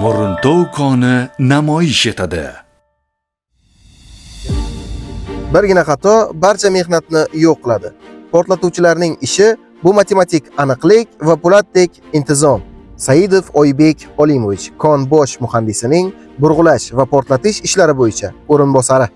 Muruntov koni namoyish etadi. Birgina xato barcha mehnatni yo'q qiladi. Portlatuvchilarning ishi bu matematik aniqlik va po'latdek intizom. Saidov Oybek Olimovich, kon bosh muhandisining burg'ulash va portlatish ishlari bo'yicha o'rinbosari.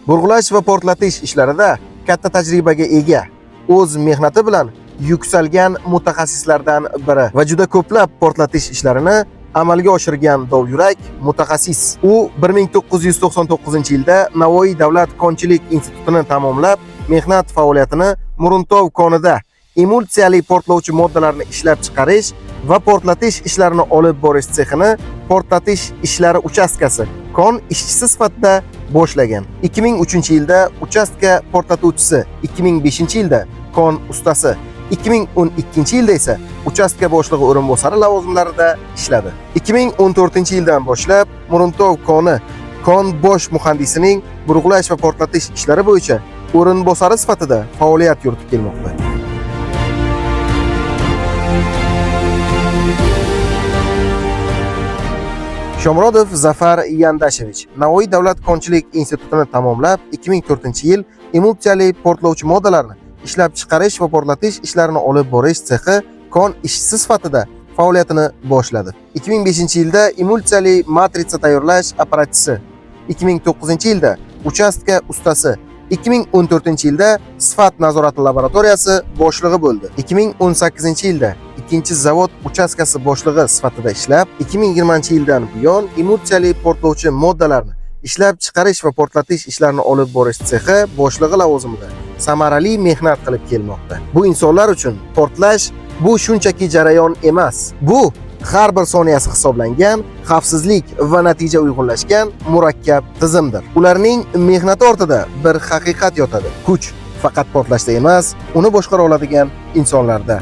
Burg'ulash va portlatish ishlarida katta tajribaga ega, o'z mehnati bilan yuksalgan mutaxassislardan biri va juda ko'plab portlatish ishlarini amalga oshirgan dovyurak mutaxassis. U 1999-yilda Navoiy davlat konchilik institutini tamomlab, mehnat faoliyatini Muruntov konida emulsiyali portlovchi moddalarni ishlab chiqarish va portlatish ishlarini olib borish sexini portlatish ishlari uchastkasi kon ishchisi sifatida boshlagan. 2003-yilda uchastka portlatuvchisi, 2005-yilda kon ustasi, 2012-yilda esa uchastka boshlig'i o'rinbosari lavozimlarida ishladi. 2014-yildan boshlab Muruntov koni kon bosh muhandisining burg'ulash va portlatish ishlari bo'yicha o'rinbosari sifatida faoliyat yuritib kelmoqda. Shomurodov Zafar Yandashevich Navoiy davlat konchilik institutini tamomlab, 2004-yil emulsiyali portlovchi moddalarni ishlab chiqarish va portlatish ishlarini olib borish sexi kon ishchisi sifatida faoliyatini boshladi. 2005-yilda emulsiyali matritsa tayyorlash apparatchisi, 2009-yilda uchastka ustasi, 2014-yilda sifat nazorati laboratoriyasi boshlig'i bo'ldi. 2018-yilda ikkinchi zavod uchastkasi boshlig'i sifatida ishlab, 2020-yildan buyon emulsiyali portlovchi moddalarni ishlab chiqarish va portlatish ishlarini olib borish sexi boshlig'i lavozimida samarali mehnat qilib kelmoqda. Bu insonlar uchun portlash bu shunchaki jarayon emas. Bu har bir soniyasi hisoblangan, xavfsizlik va natija uyg'unlashgan murakkab tizimdir. Ularning mehnati ortida bir haqiqat yotadi. Kuch faqat portlashda emas, uni boshqara oladigan insonlarda.